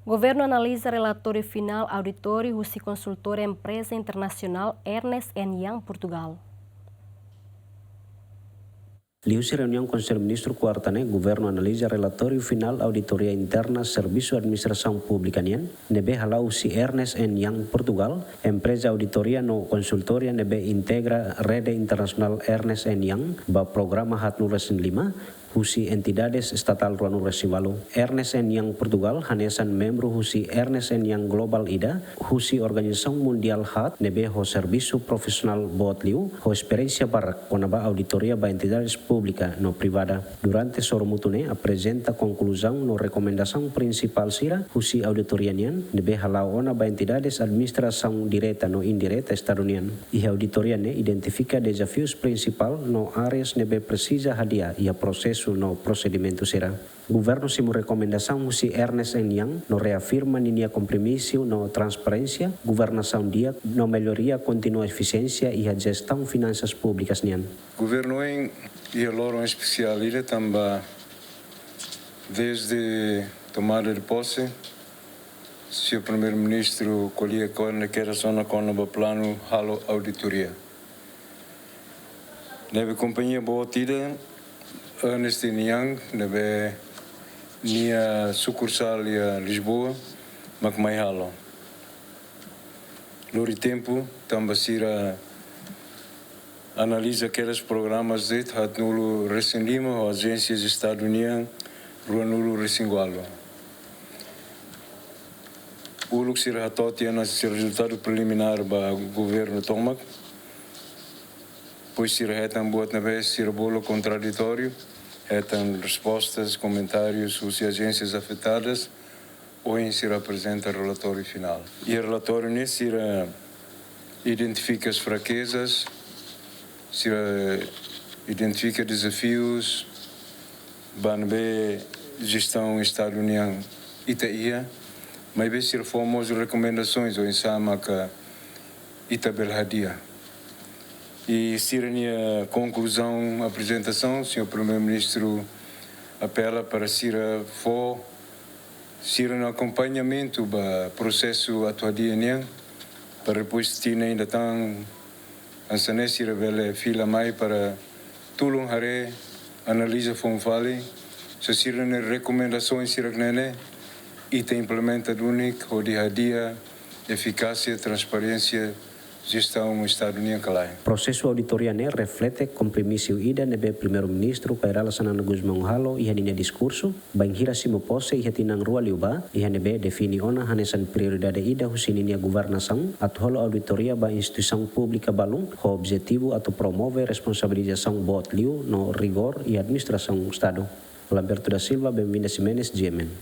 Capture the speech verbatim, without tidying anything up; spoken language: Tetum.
Governu analiza relatóriu finál auditóriu husi konsultór empreza internasionál Ernst and Young Portugal. Liuhusi reuniaun Konsellu Ministru kuarta ne'e, Governu analiza relatóriu finál auditoria interna servisu administrasaun públika nian, ne'ebé hala'o husi Ernst and Young Portugal, empreza auditoria no konsultoria ne'ebé integra rede internasionál Ernst and Young ba programa haatnulu-resin-lima, husi entidades estatál ruanulu-resin-ualu. Ernst and Young Portugal hanesan membru husi Ernst and Young Global ida, husi organizasaun mundiál haat ne'ebé ho servisu profisionál boot liu, ho esperiénsia barak kona-ba auditoria ba entidades públika no privada. Durante sorumutu ne'e aprezenta konkluzaun no rekomendasaun prinsipál sira husi auditoria nian, ne'ebé hala'o ona ba entidades administrasaun direta no indireta Estadu nian. Iha auditoria ne'e identifika dezafius prinsipál no áreas ne'ebé presiza hadi'a iha prosesu no prosedimentu sira. Governu simu rekomendasaun husi Ernst and Young no reafirma ninia kompromisu no transparénsia, governasaun di'ak no melloria kontínua efisiénsia iha jestaun finansas públikas nian. Governu ohin iha loron espesiál ida tanba dezde tomada de pose, señór Primeiru-Ministru ko'alia kona-ba, kona-ba planu halo auditoria. Ne'ebé kompañia boot ida, Ernst and Young, ne'ebé nia sukursál iha Lisboa, mak mai halo. Lori tempu, tanba sira analiza kedas programas de'it haatnulu-resin-lima ho ajénsias Estadu nian ruanulu-resin-ualu. Uluk sira hato'o tiha ona sira rezultadu preliminár ba governu tomak. Depois sira hetan buat ne'ebé sira bolu kontraditóriu, hetan respostas, komentárius husi ajénsias afetadas, ohin sira aprezenta relatóriu finál. Iha relatóriu ne'e sira identifika as fraquezas, sira identifika dezafius, ba ne'ebé jestaun Estadu nian ita iha, maibé sira fó mós rekomendasoens oinsá maka ita bele hadi'a. I sira-nia konkluzaun aprezentasaun, señór Primeiru-Ministru apela para sira fó sira-nia akompañamentu ba prosesu atu hadi'a nian, para depois tinan ida tan hanesan ne'e sira bele fila mai para tulun haree, analiza foun fali, se sira-nia rekomendasoens sira-ne'e ita implementa duni hodi hadi'a efikásia, transparénsia jestaun Estadu nian ka lae. Prosesu auditoria ne'e reflete kompromisu ida ne'ebé Primeiru-Ministru Kay Rala Xanana Gusmão halo iha ninia diskursu, bainhira simu pose iha tinan rua liubá, iha ne'ebé define ona hanesan prioridade ida husi ninia governasaun atu halo auditoria ba instituisaun públika balun, ho objetivu atu promove responsabilizasaun boot liu no rigór iha administrasaun Estadu. Lamberto da Silva, Benvinda Ximenes, G M N.